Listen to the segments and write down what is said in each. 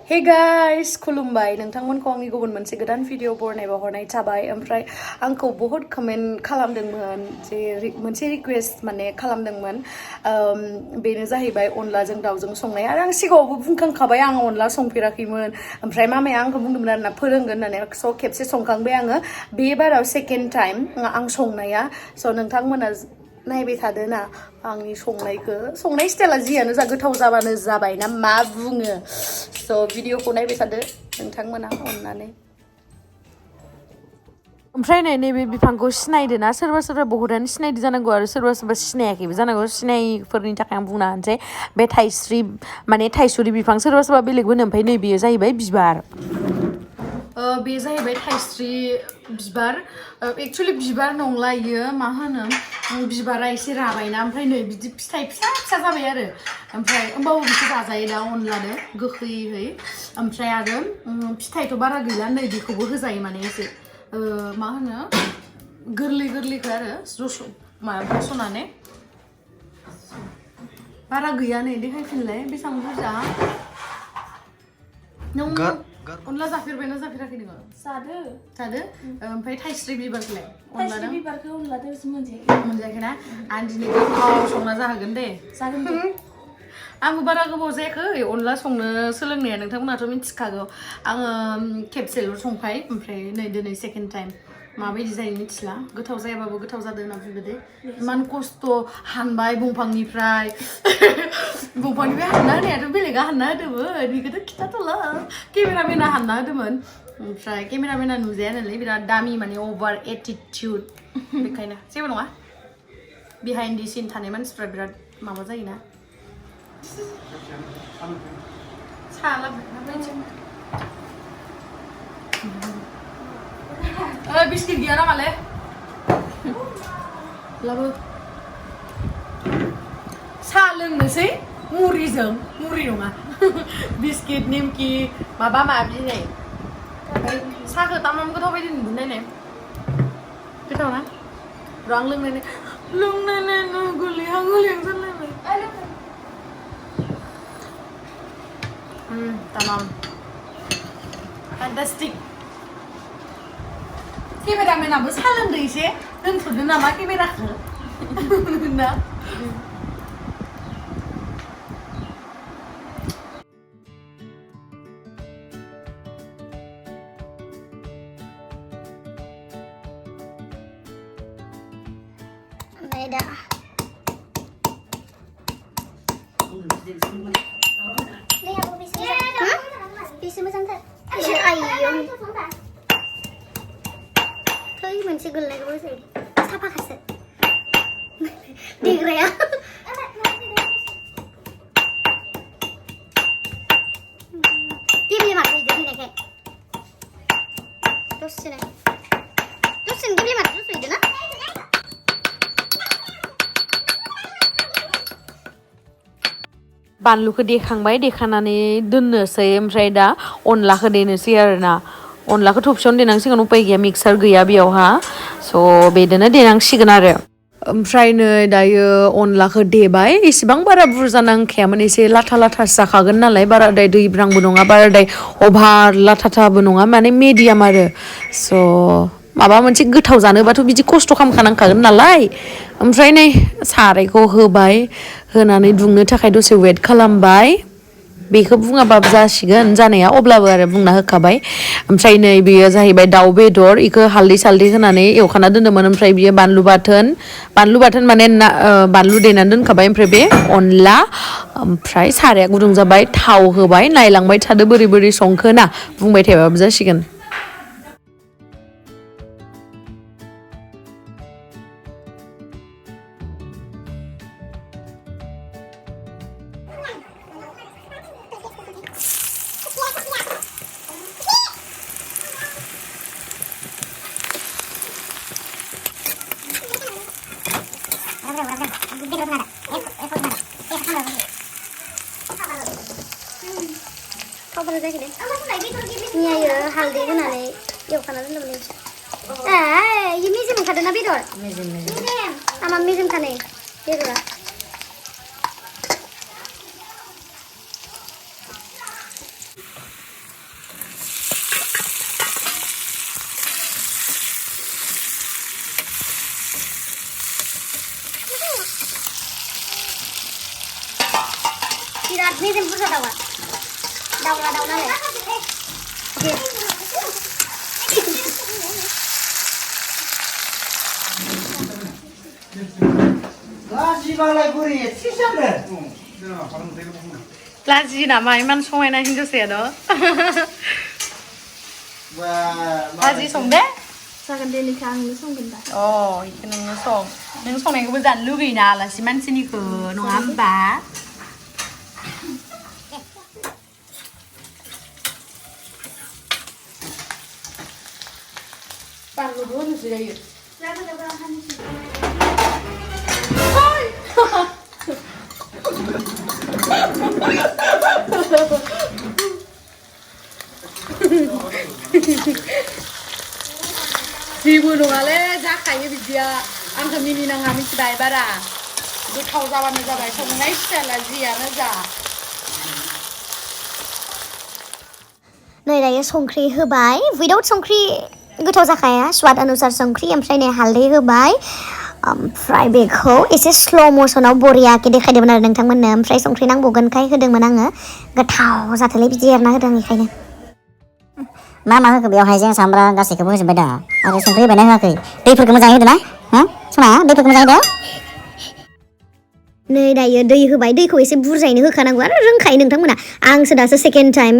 Hey guys, खुलुमबाय नोंथांमोनखौ आंनि गुबुन मोनसे गोदान भिडिअ बरनायबा हरनाय जाबाय ओमफ्राय आंखौ बहुत कमेन्ट खालामदोंमोन जे मोनसे रिक्वेस्ट माने खालामदोंमोन बेनो जाहैबाय अनलाजों दाउजों संनाय आरो आं सिगाङावबो बुंखांखाबाय आं अनला संफेराखैमोन ओमफ्राय मामाया आंखौ बुंदोंमोन आरोना फोरोंगोन होननानै स' खेबसे संखांबाय आङो बे बाराव सेकेन्ड टाइम आं संनाया स' नोंथांमोना नायबाय थादो ना आंनि संनाय स्टाइला जियानो जा गोथाव जाबानो जाबाय ना मा बुङो स' भिडिअखौ नायबाय थादो नोंथांमोना अननानै ओमफ्राय नैबे बिफांखौ सिनायदो ना सोरबा बहुतानो सिनायदो जानांगौ आरो सोरबा सिनायाखैबो जानांगौ सिनायिफोरनि थाखाय आं बुंना होनसै बे थाइसुरि बिफां सोरबा बेलेगबो होनो ओमफ्राय नै बेयो जाहैबाय बिबार बे जाहैबाय थाइस्रि बिबार एक्चुअलि बिबार नंला इयो मा होनो बिबारा एसे राबायना ओमफ्राय नै बिदि फिथाइ फिसा जाबाय आरो ओमफ्राय होमबाबो बेखौ जाजायो दा अनलादो गोखैयै ओमफ्राय आरो फिथाइथ' बारा गैला नै बेखौबो होजायो माने एसे मा होनो गोरलैखौ आरो बस'नानै बारा गैया नै देखायफिनलाय बेसेबां बुरजा नों अनला जाफेरबायना जाफेराखै नोङो जादो ओमफ्राय थाइस्रि बिबारखौलाय थाइस्रि बिबारखौ अनलादो मोनजायाखै ना आं दिनै गोथाव संना जाहोगोन दे जागोन दे आंबो बारा गोबाव जायाखै अनला संनो सोलोंनाया नोंथांमोनाथ' मिथिखागौ आङो खेबसेल' संबाय ओमफ्राय नै दिनै सेकेन्ड टाइम माबायदि जायो मिथिला गोथाव जायाबाबो गोथाव जादों होनना बुंदो दे इमान खस्थ' हानबाय दंफांनिफ्राय हानना होनायाथ' बेलेगा हानना होदोंमोन बेखौथ' खिथाथ'ला केमेरामेना हानना होदोंमोन ओमफ्राय केमेरामेना नुजाया नालाय बिराद दामि माने अभार एटिटिउड बेखायनो जेबो नङा बिहाइन्ड दि सिन थानाय मानसिफ्रा बिराद माबा जायोना बिस्किट गैया ना माले लाबो साहा लोंनोसै मुरि नङा बिस्किट निमकि माबा माबि नै ओमफ्राय साहाखौ तामाम गोथाव बायदि नुदों नाय गोथाव ना र' आं लोंनाय गोलैहां जालायबाय tamam fantastic केमेरामेनाबो साहा लोंदो एसे दोनथ'दो नामा केमेराखौ ना beda bisa मोजांथार आइयो थै मोनसे गोलैनायखौबो जायो साफाखासो देग्राया गेब्ले माथो हैदो हैनायखाय दसेनो गेब्ले माथो हैदो ना बानलुखौ देखांबाय देखानानै दोननोसै ओमफ्राय दा अनलाखौ देनोसै आरोना अनलाखौ थबसेयावनो देनांसिगोन उपाय गैया मिक्सार गैया बेयावहा स' बेदोनो देनांसिगोन आरो ओमफ्राय नै दायो अनलाखौ देबाय एसेबां बारा बुरजा नांखायामोन एसे लाथा जाखागोन नालाय बाराद्राय दैब्रांबो नङा बाराद्राय अभार लाथाबो नङा माने मिडियाम आरो स' माबा मोनसे गोथाव जानोबाथ' बिदि खस्थ' खालामखानांखागोन नालाय ओमफ्राय नै सारायखौ होबाय होनानै दुंनो थाखाय दसे वेट खालामबाय बेखौ बुङाबाबो जासिगोन जानाया अब्लाबो आरो बुंना होखाबाय ओमफ्राय नै बेयो जाहैबाय दाउ बेदर बेखौ हालदै सालदै होनानै एवखाना दोन्दोंमोन ओमफ्राय बियो बानलु बाथोन माने बानलु देनानै दोनखाबाय ओमफ्राय बे अनला ओमफ्राय साराया गुदुं जाबाय थाव होबाय नायलांबाय थादो बोरै संखो ना बुंबाय थायाबाबो जासिगोन Ini ayo haldi होनानै एवखाना दोनदोंमोन ये मेजेम ओंखारदोंना बेदर मेजेम आमा मेजेम खानाय बेदरा मेजेम बुरजा दाउआ दाउ नालाय लाजि नामा इमान समायना हिनजावसायानो भाजि संदे जागोन दे निखा आंनो संगोन दा इखो नोंनो सं नों संनायखौबो जानो लुगैयोना आलासि मानसिनिखौ नङा होमबा बानलुबो होनोसै जायो जेबो नङालै जाखायो बिदिया आंखौ मिनिनाङा मिथिबाय बारा गोथाव जाबानो जाबाय संनाय स्टाइला जियानो जा नै दायो संख्रि होबाय उइदाउट संख्रि गोथाव जाखाया स्वाद अनुसार संख्रि ओमफ्राय नै हालदै होबाय ओमफ्राय बेखौ एसे स्ल' मसनाव बरियाके देखायदोंमोन आरो नोंथांमोननो ओमफ्राय संख्रि नांबावगोनखाय होदोंमोन आङो गोथाव जाथोलै बिदि एरना होदों बेखायनो मा होखो बेयाव हाइजें सामब्राम गासैखौबो होजोबबाय दा आरो संख्रि होबायना होआखै दैफोरखौ मोजाङै होदो ना समा दैफोरखौ मोजाङै होदो नै दायो दै होबाय दैखौ एसे बुरजायैनो होखानांगौ आरो रोंखायो नोंथांमोना आंसो दासो सेकेन्ड टाइम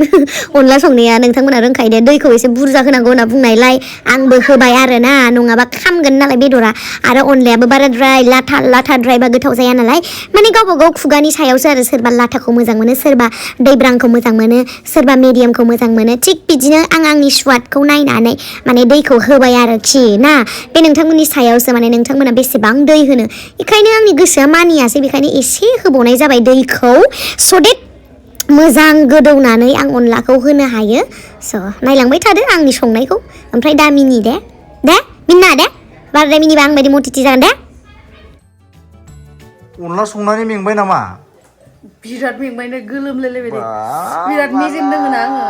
अनला संनाया नोंथांमोना रोंखायो दे दैखौ एसे बुरजा होनांगौ होनना बुंनायलाय आंबो होबाय आरो ना नङाबा खामगोन नालाय बेदरा आरो अनलायाबो बाराद्राय लाथाद्रायबा गोथाव जाया नालाय माने गावबा गाव खुगानि सायावसो आरो सोरबा लाथाखौ मोजां मोनो सोरबा दैब्रांखौ मोजां मोनो सोरबा मिडियामखौ मोजां मोनो थिग बिदिनो आंनि स्वादखौ नायनानै माने दैखौ होबाय आरोखि ना बे नोंथांमोननि सायावसो माने नोंथांमोना बेसेबां दै होनो बेखायनो आंनि गोसोआ मानियासै बेखायनो एसे होबावनाय जाबाय दैखौ स' देट मोजां गोदौनानै आं अनलाखौ होनो हायो स' नायलांबाय थादो आंनि संनायखौ ओमफ्राय दा मिनि दे मिन्ना दे बाराद्राय मिनिबा आं बायदि मटिटि जागोन दे अनला संनानै मेंबाय नामा बिराद मेंबायनो गोलोमलायलायबाय दे बिराद मेजेम दोङो ना आङो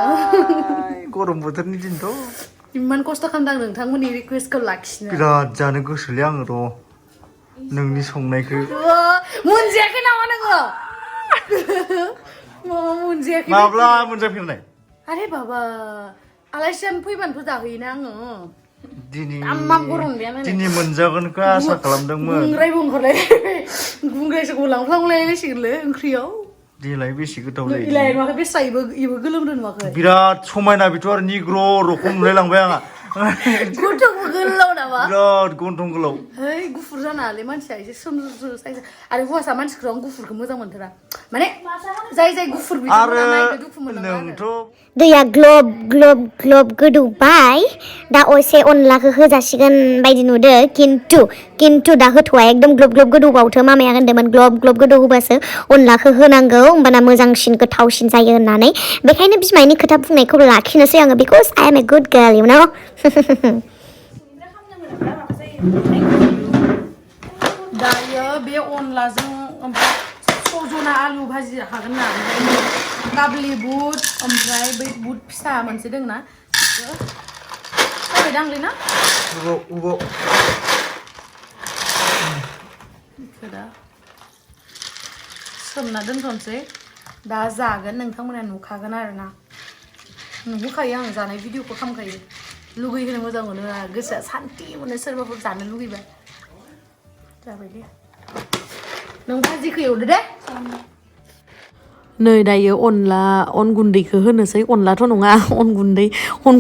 गरम बोथोरनि दिनथ' इमान खस्थ' खालामदों नोंथांमोननि रिकुवेस्टखौ लाखिनो बिराद जानो गोसोलै आङो र' नोंनि संनायखौ मोनजायाखै नामा नोङो मोनजायाखै माब्ला मोनजाफेरनाय आरे बाबा आलासियानो फैबानोथ' जाहोयोना आङो दिनै मोनजागोनखौ आसा खालामदोंमोन गुंग्रायसो गलांफ्लांलायलायसिगोनलै ओंख्रियाव देलाय बेसे गोथाव जायो इलाय नुवाखै बेसा इबो गोलोमदों नुवाखै बिराद समायना बेथ' आरो निग्र' रखम नुलायलांबाय आंहा गन्थंबो गोलाव नामा बिराद गन्थं गोलाव है गुफुर जानालै मानसिया एसे सोमज्रो साइज आरो हौवासा मानसिखौ आं गुफुरखौ मोजां मोनथारा माने जाय गुफुर आरो नोंथ' दैया ग्लब ग्लब ग्लब गोदौबाय दा एसे अनलाखौ होजासिगोन बायदि नुदों किन्तु दा होथ'वा एकदम ग्लब ग्लब गोदौबावथो मामाया होनदोंमोन ग्लब ग्लब गोदौ होबासो अनलाखौ होनांगौ होमबाना मोजांसिन गोथावसिन जायो होननानै बेखायनो बिमानि खोथा बुंनायखौ लाखिनोसै आङो because I am a good girl you know दायो बे अनलाजों सजना आलु भाजि हागोन ना ओमफ्राय काबुलि बुट ओमफ्राय बै बुट फिसा मोनसे दङ ना दांलै ना दा सोमना दोनथ'नोसै दा जागोन नोंथांमोना नुखागोन आरोना नुखायो आं जानाय भिडिअखौ खालामखायो लुगैहोनो मोजां मोनो गोसोआ सान्ति मोनो सोरबाफोर जानो लुगैबा जाबाय दे नों भाजिखौ एवदो दे नै दायो अन गुन्दैखौ होनोसै अनलाथ' नङा अन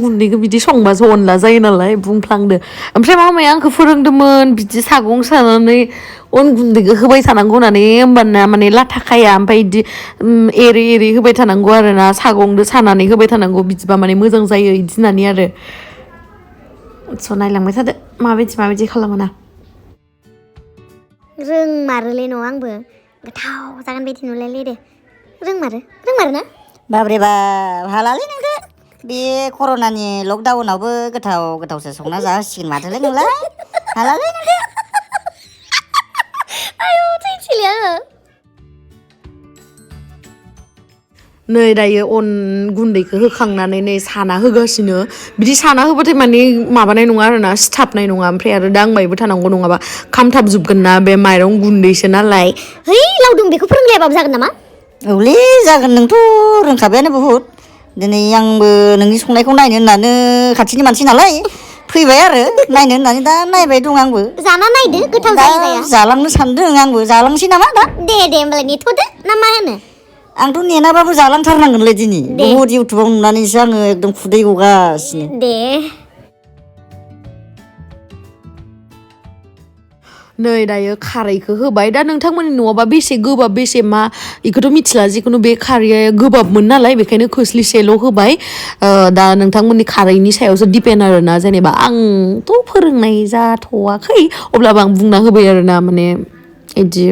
गुन्दैखौ बिदि संबासो अनला जायो नालाय बुंफ्लांदो ओमफ्राय मामाया आंखौ फोरोंदोंमोन बिदि सागं सानानै अन गुन्दैखौ होबाय थानांगौ होननानै होमबाना माने लाथाखाया ओमफ्राय बिदि एरै होबाय थानांगौ आरोना सागंदो सानानै होबाय थानांगौ बिदिबा माने मोजां जायो बिदि होननानै आरो स' नायलांबाय थादो माबायदि खालामो ना रोंमारोलै न' आंबो गोथाव जागोन बायदि नुलायलायदो रोंमारो ना बाब्रे बा हालालै नोंखो बे कर'नानि लकडाउनावबो गोथावसो संना जाहोसिगोन माथोलै नोंलाय हालालै नोंखो आयौ थैथिलै आङो नै दायो अन गुन्दैखौ होखांनानै नै साना होगासिनो बिदि साना होबाथाय माने माबानाय नङा आरोना सिथाबनाय नङा ओमफ्राय आरो दांबायबो थानांगौ नङाबा खामथाबजोबगोन ना बे माइरं गुन्दैसो नालाय है लावदुम बेखौ फोरोंलायाबाबो जागोन नामा औलै जागोन नोंथ' रोंखाबायानो बुहुद दिनै आंबो नोंनि संनायखौ नायनो होननानै खाथिनि मानसि नालाय फैबाय आरो नायनो होननानै दा नायबाय दं आंबो जाना नायदो गोथाव दा जायो जाया जालांनो सानदों आंबो जालांसै नामा दा दे होमबालाय नेथ'दो ना मा होनो आंथ' नेनाबाबो जालांथारनांगोनलै दिनै दे बुहुद इउटुबाव नुनानैसो आङो एकदम खुदै गगासिनो दे नै दायो खारैखौ होबाय दा नोंथांमोननि न'आवबा बेसे गोबाब बेसे मा बेखौथ' मिथिला जिखुनु बे खारैया गोबाबमोन नालाय बेखायनो खोस्लिसेल' होबाय दा नोंथांमोननि खारैनि सायावसो दिपेन्ड आरोना जेनेबा आंथ' फोरोंनाय जाथ'वाखै अब्लाबो आं बुंना होबाय आरोना माने इदि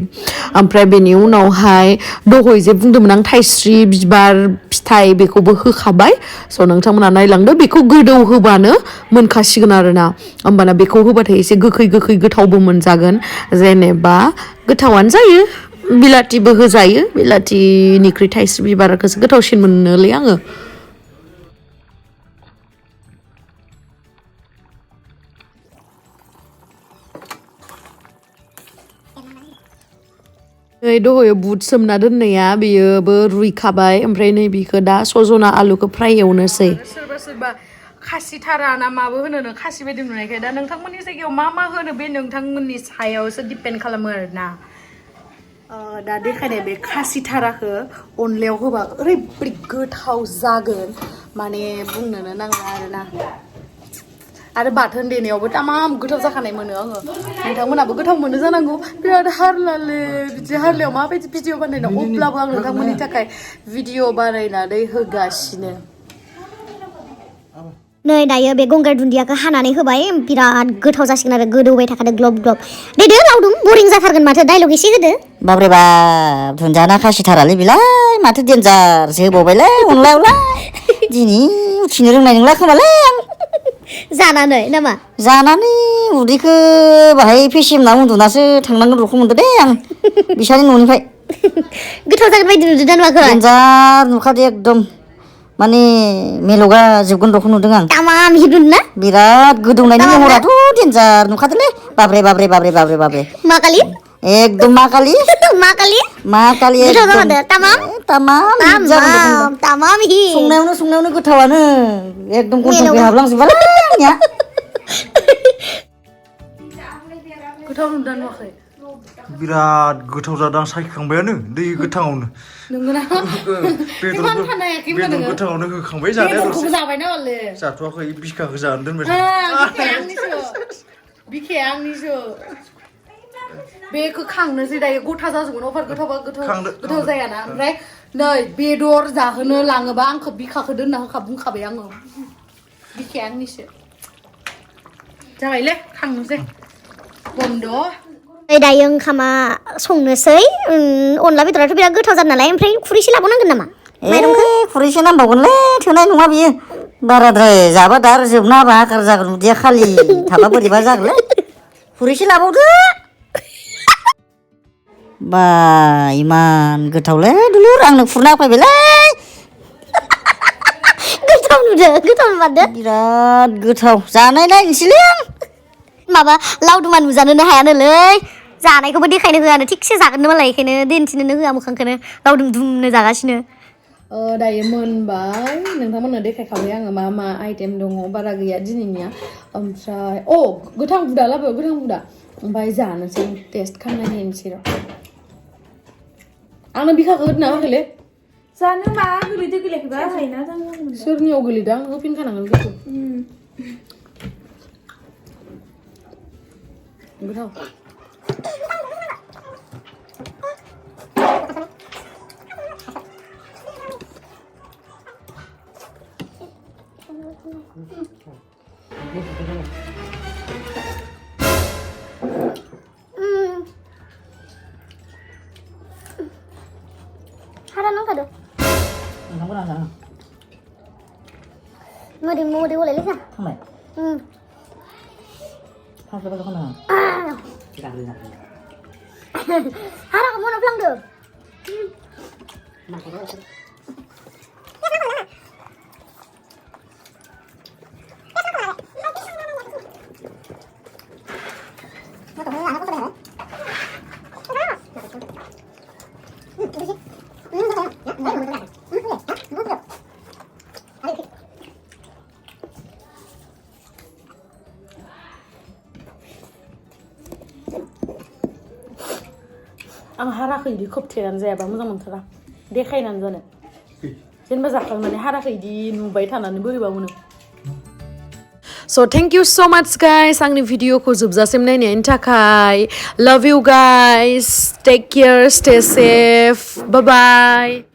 ओमफ्राय बेनि उनावहाय दहय जे बुंदोंमोन आं थाइस्रि बिबार फिथाइ बेखौबो होखाबाय स' नोंथांमोना नायलांदो बेखौ गोदौ होबानो मोनखासिगोन आरोना होमबाना बेखौ होबाथाय एसे गोखै गोखै गोथावबो मोनजागोन जेनेबा गोथावानो जायो बिलाथिबो होजायो बिलाथिनिख्रुइ थाइस्रि बिबारखौसो गोथावसिन मोनोलै आङो नै दहयो बुट सोमना दोननाया बेयोबो रुइखाबाय ओमफ्राय नै बेखौ दा सजना आलुखौ फ्राय एवनोसै सोरबा सोरबा खासि थारा ना माबो होनो खासि बायदि नुनायखाय दा नोंथांमोननि जायगायाव मा होनो बे नोंथांमोननि सायावसो दिपेन्ड खालामो आरोना दा देखायनाय बे खासि थाराखौ अनलायाव होबा ओरैबायदि गोथाव जागोन माने बुंनोनो नांला आरोना आरो बाथोन देनायावबो तामाम गोथाव जाखानाय मोनो आङो नोंथांमोनाबो गोथाव मोनो जानांगौ बिराद हारलालै बिदि हारलायाव माबायदि भिडिअ बानायनो अब्लाबो आं नोंथांमोननि थाखाय भिडिअ बानायनानै होगासिनो नै दायो बे गंगार दुन्दियाखौ हानानै होबाय बिराद गोथाव जासिगोन आरो गोदौबाय थाखादो ग्लब ग्लब देदो लावदुम बरिं जाथारगोन माथो डायलग एसे होदो बाब्रे बाब दुन्दियाना खासिथारालै बेलाय माथो देन्जारसो होबावबायलै अनलायावलाय दिनै उथिनो रोंनाय नंला खोमालै आं जानानै नामा जानानै उदैखौ बाहाय फेसेमना उन्दुनासो थांनांगोन रखम मोनदो दे आं बिसानि न'निफ्राय गोथाव जागोन बायदि नुदों ना नुवाखै देन्जार नुखादो एकदम माने मेलौगा जोबगोन रखम नुदों आं तामाम हिदुन ना बिराद गोदौनायनि महराथ' देन्जार नुखादोलै बाब्रे बाब्रे बाब्रे बाब्रे बाब्रे मा कालि एकदम मा कालि गोथाव एकदम जाखादो तामाम तामाम हिट जागोन रखम नुदों तामाम हिट संनायावनो गोथावानो एकदम गन्थंखै हाबलांजोबबायलै आंनिया गोथाव नुदों नुवाखै बिराद गोथाव जादों आं सायखांबायानो दै गोथाङावनो नंगौना बेदर गोथाङावनो होखांबाय जानाया दसे जाबायना हले जाथ'वाखै बिखाखौ जानो दोनबाय बिखाया आंनिसो बेखौ खांनोसै दायो गथा जाजोबगोन अफार गोथावबा गोथाव जायाना ओमफ्राय नै बेदर जाहोनो लाङोबा आंखौ बिखाखौ दोनना बुंखाबाय आङो बिखाया आंनिसो जाबायलै खांनोसै बन्द' दायो ओंखामा संनोसै अनला बेदराथ' बिराद गोथाव जादों नालाय ओमफ्राय खुरैसे लाबावनांगोन नामा माइरंखौ खुरैसे नांबावगोनलै थोनाय नङा बियो बाराद्राय जाबा दा आरो जोबना होबा आखार जागोन उदैया खालि थाबा बोरैबा जागोनलै खुरैसे लाबावदो बा इमान गोथावलै दुलुर आंनो खुरना होफैबायलै गोथाव नुमारदो बिराद गोथाव जानाय नायनोसैलै आं माबा लावदुमा नुजानोनो हायानोलै जानायखौबो देखायनो होआनो थिगसे जागोननो मालाय बेखायनो दिन्थिनोनो होआ मोखांखौनो लावदुम दुमनो जागासिनो दायो मोनबाय नोंथांमोननो देखायखाबाय आङो मा मा आइटेम दङ बारा गैया दिनैनिया ओमफ्राय गोथां बुदा लाबोयाव गोथां बुदा ओमफ्राय जानोसै टेस्ट खालामनायनोसै र' आंनो बिखाखौ होदोंना होआखैलै जानो मा गोलैदो गोलैयाखैबा हायना जानो सोरनियाव गोलैदों आं होफिनखानांगोन गोथौ गोथाव हारा नांखादो मोदै गलायलै जा थांबाय हाराखौ मन'फ्लांदो आं हाराखै इदि खोबथेनानै जायाबा मोजां मोनथारा देखायनानै जानो जेनेबा जाखांनानै हाराखै इदि नुबाय थानानै बोरैबा मोनो So thank you so much guys आंनि भिडिअखौ जोबजासिम नायनायनि थाखाय love you guys take care stay safe bye bye